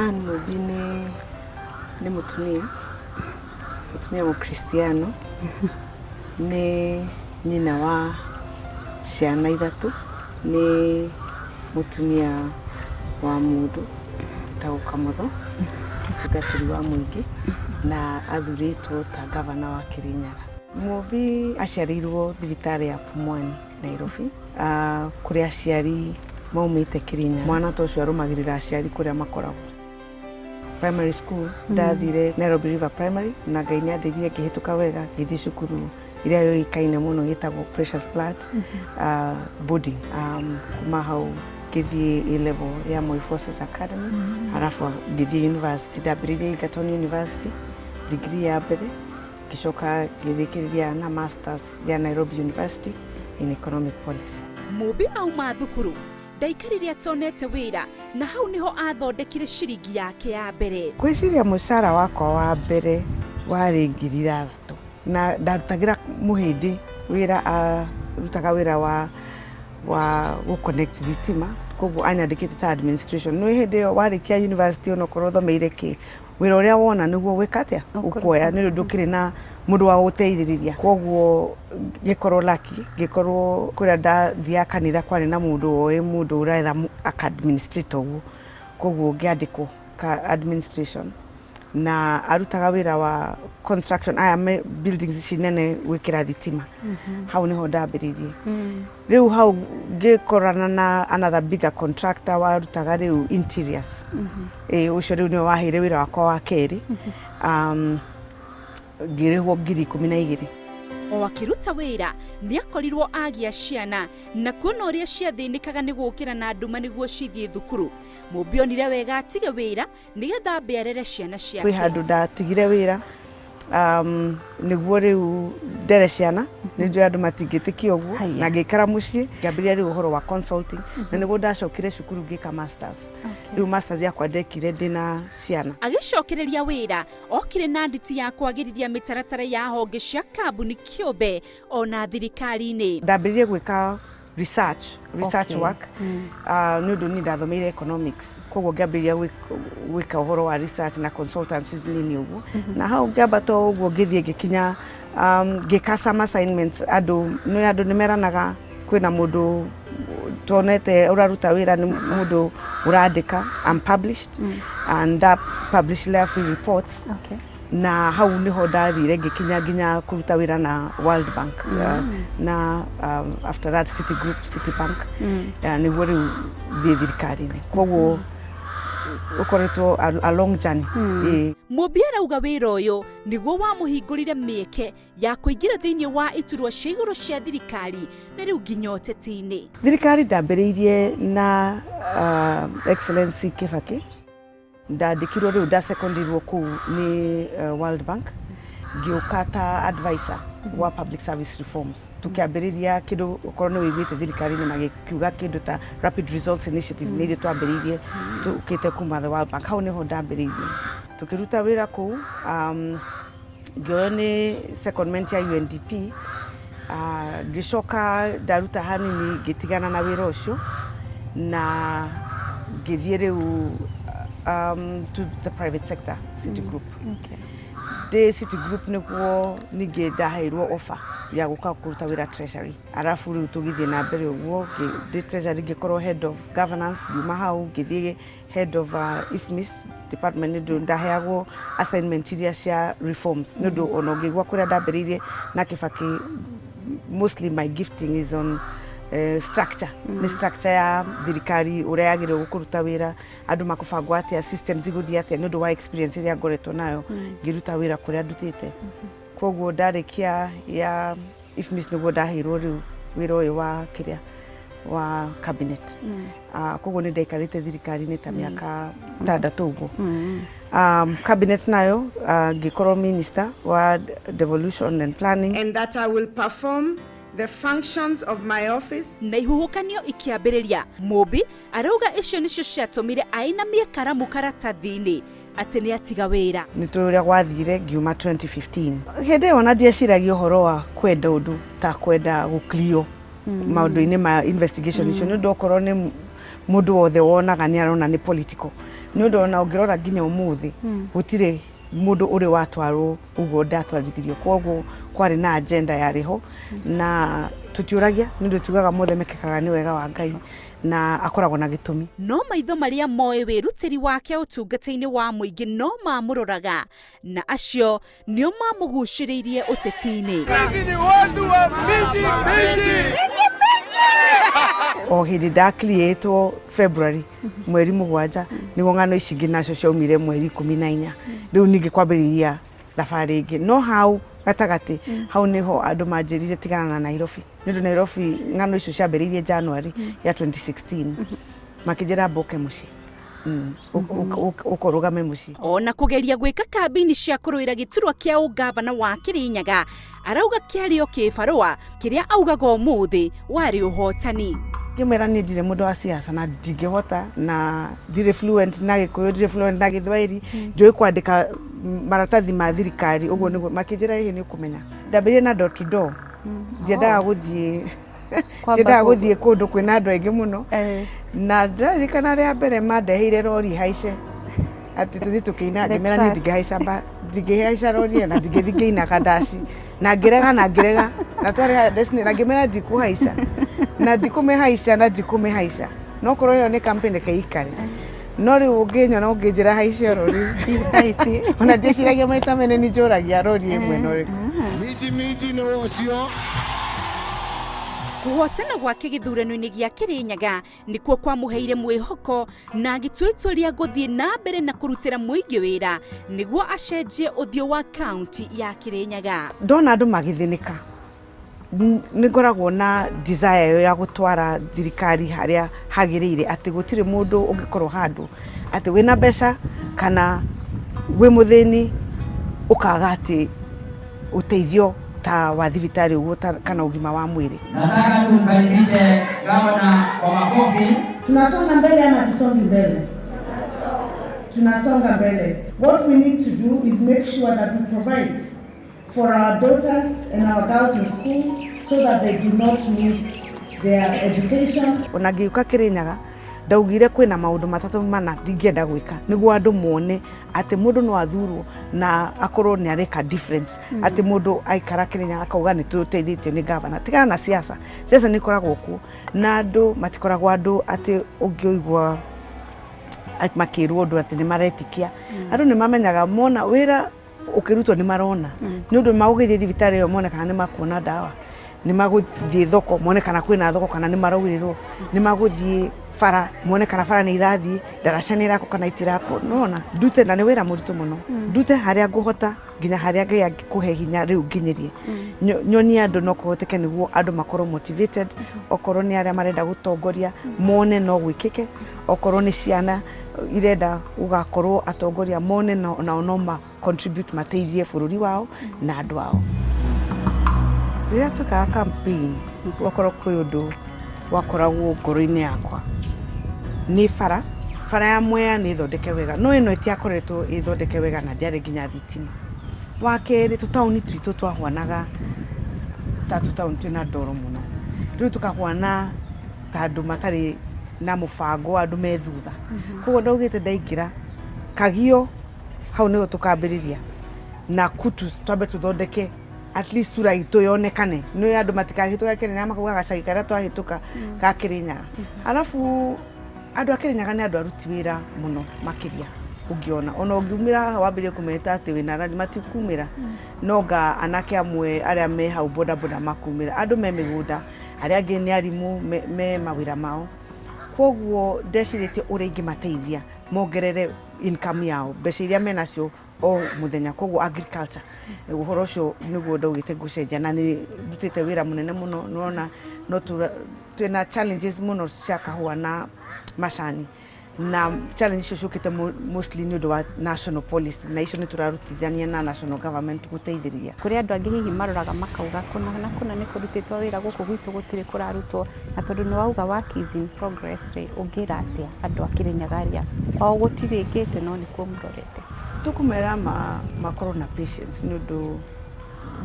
Ann Mumbi nĩ mũtumia mũkristiano, nĩ nyina wa ciana ithatũ, nĩ mũtumia wa mũndũ wĩtagwo Kamotho, mũtungatĩri wa mũingĩ na athurĩtwo ta ngavana wa Kĩrĩnyaga. Mumbi aciarĩirwo thibitarĩ ya Pumwani, Nairobi, kũrĩa aciari maumĩte Kĩrĩnyaga. Mwana ta ũcio arũmagĩrĩra aciari kũrĩa makoragwo. Primary school ndathire Nairobi River Primary na Ngai nĩ andeithire ngĩhĩtũka wega, ngĩthiĩ cukuru ĩrĩa yũĩkaine mũno ĩtagwo Precious Blood boarding. Kuma hau ngĩthiĩ A level ya Moi Forces Academy, arabu ngĩthiĩ university, ndambĩrĩirie Egerton University degree ya mbere, ngĩcoka ngĩrĩkĩrĩria na masters ya Nairobi University in economic policy. Mumbi auma thukuru ndaikarire atonete wĩra, na hau niho athondekire ciringi yake ya mbere. Ngwĩciria mũcara wakwa wa mbere warĩ 6,000 na ndarutagĩra mũhĩndĩ wĩra, arutaga wĩra wa gũ connect thitima, koguo anyandĩkĩte ta administration. Nĩ hĩndĩ ĩyo warĩkia university, onokorwo ũthomeire kĩ, wĩra ũrĩa wona nĩguo gwĩka atĩa ũkuoya, nĩ ũndũ ndũkĩrĩ na mũndũ wa gũteithĩrĩria. Koguo ngĩkorwo lucky, ngĩkorwo kũrĩa ndathiaga kanitha kwarĩ na mũndũ woĩ mũndũ ũretha aka administrator ũguo, koguo ngĩandĩkwo ka administration na arutaga wĩra wa construction aya me buildings ici nene gwĩkĩra thitima. Hau nĩho ndambĩrĩirie. Rĩu hau ngĩkorana na another bigger contractor warutaga rĩu interiors. Ĩ ũcio rĩu nĩwe waheire wĩra wakwa wa kerĩ, ngĩrĩhwo 12,000. O akĩruta wĩra nĩ akorirwo agĩa ciana, na kuona ũrĩa ciathĩnĩkaga nĩ gũkĩra na nduma nĩguo cithiĩ thukuru, Mumbi onire wega atige wĩra nĩgetha ambe arere ciana Kwĩ ciake. Handũ ndatigire wĩra nĩguo rĩu ndere ciana, nĩ njũĩ andũ matingĩtĩkia ũguo. Haya. Na ngĩikara mũciĩ, ngĩambĩrĩria rĩu ũhoro wa consulting na nĩguo ndacokire cukuru ngĩka masters. Rĩu masters yakwa ndekire ndĩna ciana. Agĩcokereria wĩra okire na nditi ya kwagĩrithia mĩtaratara ya honge cia kambuni kĩũmbe ona thirikari-inĩ. Ndambĩrĩrie gwĩka research work nĩ ũndũ niĩ ndathomeire economics, koguo ngĩambĩrĩria gwĩka ũhoro wa research na consultancies nini ũguo, na hau ngĩambata o ũguo ngĩthiĩ ngĩkinya ngĩka some assignments. Andũ nĩ andũ nĩ meranaga kwĩna mũndũ tuonete ũraruta wĩra, nĩ mũndũ ũrandĩka. I'm published and nda publish free reports. Na hau niho ndathire ngĩkinya nginya kũruta wĩra na World Bank, na after that Citigroup, Citibank, nĩguo rĩu thiĩ thirikari-inĩ. Koguo ũkoretwo a long journey. Ĩĩ. Mumbi arauga wĩra ũyũ nĩguo wamũhingũrire mĩeke ya kũingĩra thĩinĩ wa iturwa cia igũrũ cia thirikari na rĩu nginya ũteti-inĩ. Thirikari ndambĩrĩirie na Excellency Kibaki. Ndandĩkirwo rĩu, ndasekondirwo kũu nĩ World Bank, ngĩũka ta advisor wa public service reforms. Tũkĩambĩrĩria kĩndũ, okorwo nĩ wĩiguĩte thirikari-inĩ magĩkiuga kĩndũ ta Rapid Results Initiative, nĩ ithuĩ twambĩrĩirie tũkĩte kuma the World Bank. Hau nĩho ndambĩrĩirie tũkĩruta wĩra kũu, ngĩoywo nĩ secondment ya UNDP. Ngĩcoka ndaruta hanini, ngĩtigana na wĩra ũcio na ngĩthiĩ rĩu to the private sector, Citigroup. Ndĩ Citigroup nĩguo ningĩ ndaheirwo offer ya gũka kũruta wĩra Treasury, arabu rĩu tũgĩthiĩ na mbere ũguo. Ndĩ Treasury ngĩkorwo head of governance, ngiuma hau ngĩthiĩ head of IFMIS department, nĩ ũndũ ndaheagwo assignment iria cia reforms, nĩ ũndũ ona ũngĩigua kũrĩa ndambĩrĩirie na Kibaki, mostly my gifting is on structure, nĩ structure ya thirikari, ũrĩa yagĩrĩirwo kũruta wĩra, andũ makũbangwo atĩa, systems igũthiĩ atĩa, nĩ ũndũ wa experience ĩrĩa ngoretwo nayo ngĩruta wĩra kũrĩa ndutĩte. Koguo ndarĩkia ya IFMIS nĩguo ndaheirwo rĩu wĩra ũyũ wa kĩrĩa wa cabinet. Koguo nĩ ndaikarĩte thirikari-inĩ ta mĩaka 6 ũguo. Cabinet nayo ngĩkorwo minister wa devolution and planning. And that I will perform the functions of my office Na ihuhũkanio ikĩambĩrĩria. Mumbi arauga icio nĩcio ciatũmire ainamie karamu karatathi-inĩ atĩ nĩ atiga wĩra. Nĩ tũĩ ũrĩa gwathire, ngiuma 2015. Hĩndĩ ĩyo ona ndieciragia ũhoro wa kwenda ũndũ ta kwenda gũclear maũndũ-inĩ ma investigation icio, nĩ ũndũ okorwo nĩ Mũndũ wothe wonaga nĩ arona nĩ political, nĩ ũndũ ona ũngĩrora nginya ũmũthĩ gũtirĩ mũndũ ũrĩ watwarwo ũguo ndatwarithirio. Koguo kwarĩ na agenda yarĩ ho, na tũtiũragia, nĩ ũndũ tugaga mothe mekĩkaga nĩ wega wa Ngai na akoragwo na gĩtũmi. No maitho marĩa moĩ wĩrutĩri wake ũtungata-inĩ wa mũingĩ no mamũroraga, na acio nĩo mamũgucĩrĩirie ũteti-inĩ. Sisi ni watu wa miji miji. O hĩndĩ ndakiriĩtwo February 7, nĩguo ng'ano ici ingĩ nacio ciaumire 14. Rĩu ningĩ kwambĩrĩria thabarĩ ĩngĩ, no hau gatagatĩ hau nĩho andũ manjĩrire tigana na Nairobi, nĩ ũndũ Nairobi ng'ano icio ciambĩrĩirie January ya 2016. Makĩnjĩra mboke mũciĩ, ũkorũgame mũciĩ. Ona kũgeria gwĩka kambĩini cia kũrũĩra gĩturwa kĩa ũngavana wa Kĩrĩnyaga, arauga kĩarĩ o kĩbarũa kĩrĩa augaga ũmũthĩ warĩ ũhotani. Ngĩmwĩra niĩ ndirĩ mũndũ wa siasa na ndingĩhota, na ndirĩ fluent na Gĩkũyũ, ndirĩ fluent na Gĩthwaĩri, njũĩ kwandĩka maratathi ma thirikari ũguo nĩguo. Makĩnjĩra ĩhĩ nĩ ũkũmenya. Ndambĩrĩrie na door to door. Ndiendaga gũthiĩ, ndiendaga gũthiĩ kũndũ kwĩna andũ aingĩ mũno. Na ndĩraririkana rĩa mbere mandeheire rori haice atĩ tũthiĩ tũkĩina. Ngĩmera niĩ ndingĩhaica, ndingĩhaica rori ĩyo na ndingĩthiĩ ngĩinaga ndaci, na ngĩrega na ngĩrega, na twarĩ Destiny, na ngĩmera ndikũhaica na ndikũmĩhaica na ndikũmĩhaica, no korwo ĩyo nĩ campaign, reke ikare. No rĩu ũngĩnyona ũngĩnjĩra haice rori, ona ndiĩciragia maita mene, nĩ njũragia rori ĩ mwena ũrĩkũ. Miji miji nĩ ũcio. Kũhotana gwake gĩthurano-inĩ gĩa Kĩrĩnyaga nĩkuo kwamũheire mwĩhoko na agĩtua itua rĩa gũthiĩ na mbere na kũrutĩra mũingĩ wĩra nĩguo acenjie ũthiũ wa kaunti ya Kĩrĩnyaga. Ndona andũ magĩthĩnĩka, nĩ ngoragwo na desire ĩyo ya gũtwara thirikari harĩa hagĩrĩire, atĩ gũtirĩ mũndũ ũngĩkorwo handũ atĩ wĩna mbeca kana wĩ mũthĩni ũkaga atĩ ũteithio ta wa thibitarĩ ũguo kana ũgima wa mwĩrĩ. Nataka tumkaribishe gavana kwa makofi. Tunasonga mbele ama tusongi mbele? Tunasonga mbele. What we need to do is make sure that we provide for our daughters and our girls in school so that they do not miss their education. Ona ngĩũka Kĩrĩnyaga ndaugire kwĩna maũndũ matatũ mana ndingĩenda gwĩka nĩguo andũ mone atĩ mũndũ no athurwo na akorwo nĩ areka difference, atĩ mũndũ aikara Kĩrĩnyaga akauga nĩ tũteithĩtio nĩ gavana. Tigana na siasa, siasa nĩ ikoragwo kuo na andũ matikoragwo andũ atĩ ũngĩigua makĩrwo ũndũ atĩ nĩ maretĩkia. Andũ nĩ mamenyaga mona wĩra ũkĩrutwo, nĩ marona, nĩ ũndũ magũgĩthiĩ thibitarĩ ĩyo mone kana nĩ makuona ndawa, nĩ magũthiĩ thoko mone kana kwĩna thoko kana nĩ maraurĩrwo, nĩ magũthiĩ bara mone kana bara nĩ irathiĩ, ndaraca nĩ irakwo kana itirakwo. Nona ndute, na nĩ wĩra mũritũ mũno, ndute harĩa ngũhota nginya harĩa Ngai angĩkũhe hinya rĩu nginyĩrie. Nyonie andũ no kũhoteke nĩguo andũ makorwo motivated, okorwo nĩ arĩa marenda gũtongoria mone no gwĩkĩke, okorwo nĩ ciana irenda gũgakorwo atongoria mone nao no ma contribute mateithie bũrũri wao na andũ ao. Rĩrĩa twĩkaga campaign, gwakorwo kwĩ ũndũ wakoragwo ngoro-inĩ yakwa, nĩ bara, bara ya Mwea nĩ thondeke wega, no ĩno ĩtiakoretwo ĩthondeke wega na ndĩarĩ nginya thitima. Wa kerĩ, tũtaũni twitũ twahwanaga ta tũtaũni twĩna ndoro mũno, rĩu tũkahwana ta andũ matarĩ na mũbango, andũ me thutha. Koguo ndaugĩte ndaingĩra Kagio hau nĩho tũkambĩrĩria na kutu, twambe tũthondeke at least sura itũ yonekane, nĩ andũ matikahĩtũka Kĩrĩnyaga makauga gacagi karĩa twahĩtũka ga Kĩrĩnyaga. Arabu andũ a Kĩrĩnyaga nĩ andũ aruti wĩra mũno makĩria. Ũngĩona ona ũngiumĩra haha wambĩrĩrie kũmeta atĩ wĩna rani, matikumĩra. No nga anake amwe arĩa me hau bodaboda makumĩra, andũ me mĩgũnda, arĩa angĩ nĩ arimũ me mawĩra mao. Koguo ndecirĩtie ũrĩa ingĩmateithia mongerere income yao, mbeca iria menacio o mũthenya. Koguo agriculture, ũhoro ũcio nĩguo ndaugĩte ngũcenjia, na nĩ ndutĩte wĩra mũnene mũno. Nĩwona no twĩna challenges mũno cia kahũa na macani, na challenge icio ciũkĩte mostly nĩ ũndũ wa national policy, na icio nĩ tũrarutithania na national government gũteithĩrĩria. Kũrĩ andũ angĩ hihi maroraga makauga kũna na kũna nĩ kũrutĩtwo wĩra, gũkũ gwitũ gũtirĩ kũrarutwo. Na tondũ nĩ wauga work is in progress rĩ, ũngĩra atĩa andũ a Kĩrĩnyaga arĩa kwao gũtirĩkĩte no nĩkuo mũrorete? Tũkũmera makorwo na patience, nĩ ũndũ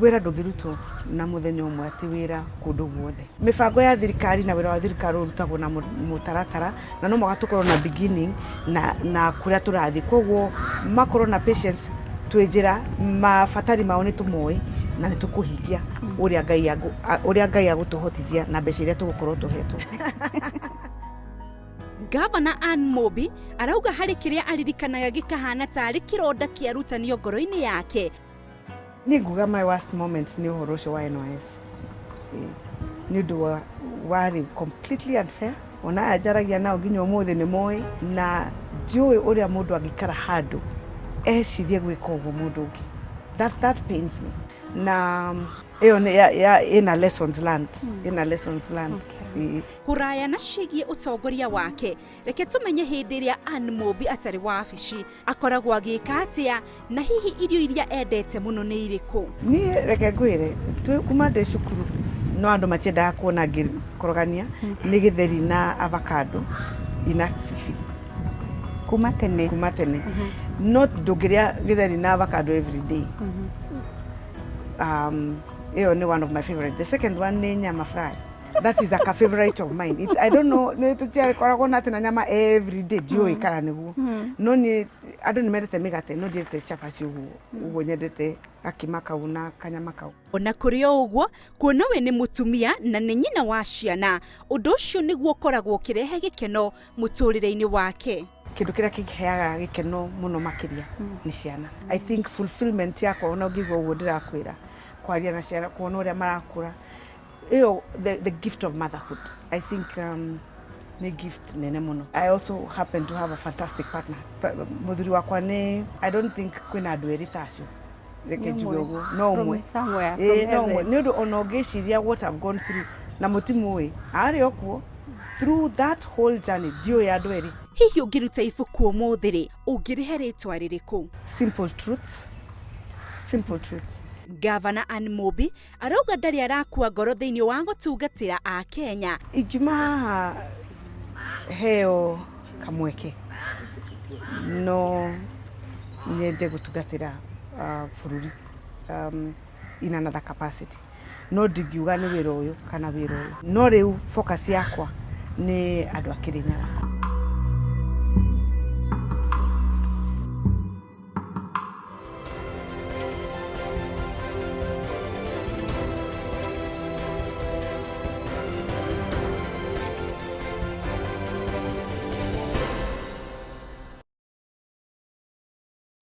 Wĩra ndũngĩrutwo na mũthenya ũmwe, atĩ wĩra kũndũ guothe. Mĩbango ya thirikari na wĩra wa thirikari ũrutagwo na mũtaratara, na no mũhaka tũkorwo na beginning na kũrĩa tũrathiĩ. Koguo makorwo na patience, twĩ njĩra, mabatari mao nĩ tũmoĩ na nĩ tũkũhingia ũrĩa Ngai agũtũhotithia na mbeca iria tũgũkorwo tũhetwo. Gavana Ann Mumbi arauga harĩ kĩrĩa aririkanaga gĩkahana tarĩ kĩronda kĩarutanio ngoro-inĩ yake. Niĩ nguga my worst moment nĩ ũhoro ũcio wa NYS. Nĩ ũndũ wa warĩ completely unfair. Ona aya njaragia nao nginya ũmũthĩ nĩ moĩ, na ndiũĩ ũrĩa mũndũ angĩikara handũ ecirie gwĩka ũguo mũndũ ũngĩ. That pains me. Na ĩyo nĩ ya ĩna lessons learned, ĩna lessons learned. Kũraya na ciĩgiĩ ũtongoria wake, reke tũmenye hĩndĩ ĩrĩa Ann Mumbi atarĩ wabici akoragwo agĩka atĩa, na hihi irio iria endete mũno nĩ irĩkũ? Niĩ reke ngwĩre, kuma ndĩ cukuru no andũ matiendaga kuona ngĩkorogania nĩ gĩtheri na avocado ina biribiri. Kuma tene? Kuma tene. No ndũngĩrĩa gĩtheri na avocado every day. Ĩyo nĩ one of my favorite. The second one nĩ nyama fry. That is like a favorite of mine. It's, I don't know, nĩ tũtiakoragwo na atĩ na nyama every day, ndiũĩ kana nĩguo. No niĩ andũ nĩ mendete mĩgate, no ndiendete cabaci ũguo ũguo, nyendete gakima kau na kanyama kau. Ona kũrĩ o ũguo, kuona we nĩ mũtumia na nĩ nyina wa ciana, ũndũ ũcio nĩguo ũkoragwo ũkĩrehe gĩkeno mũtũrĩre-inĩ wake. Kĩndũ kĩrĩa kĩheaga gĩkeno mũno makĩria nĩ ciana. I think fulfillment yakwa, ona ũngĩigua ũguo ndĩrakwĩra, kwaria na ciana, kuona ũrĩa marakũra, ĩyo the gift of motherhood, I think nĩ gift nene mũno. I also happen to have a fantastic partner. Mũthuri wakwa nĩ, I don't think kwĩna andũ erĩ ta acio, reke njuge ũguo, no ũmwe. Ĩĩ, no ũmwe, nĩ ũndũ ona ũngĩciria what I've gone through na mũtimũĩ arĩ o kuo through that whole journey, ndiũĩ andũ erĩ. Hihi ũngĩruta ibuku ũmũthĩ rĩ, ũngĩrĩhe rĩtwa rĩrĩkũ? Simple Truths, Simple Truths. Gavana Ann Mumbi arauga ndarĩ arakua ngoro thĩinĩ wa gũtungatĩra a Kenya. Ingiuma haha heo kamweke, no nyende gũtungatĩra bũrũri in another capacity, no ndingiuga nĩ wĩra ũyũ kana wĩra ũyũ. No rĩu focus yakwa nĩ andũ a Kĩrĩnyaga.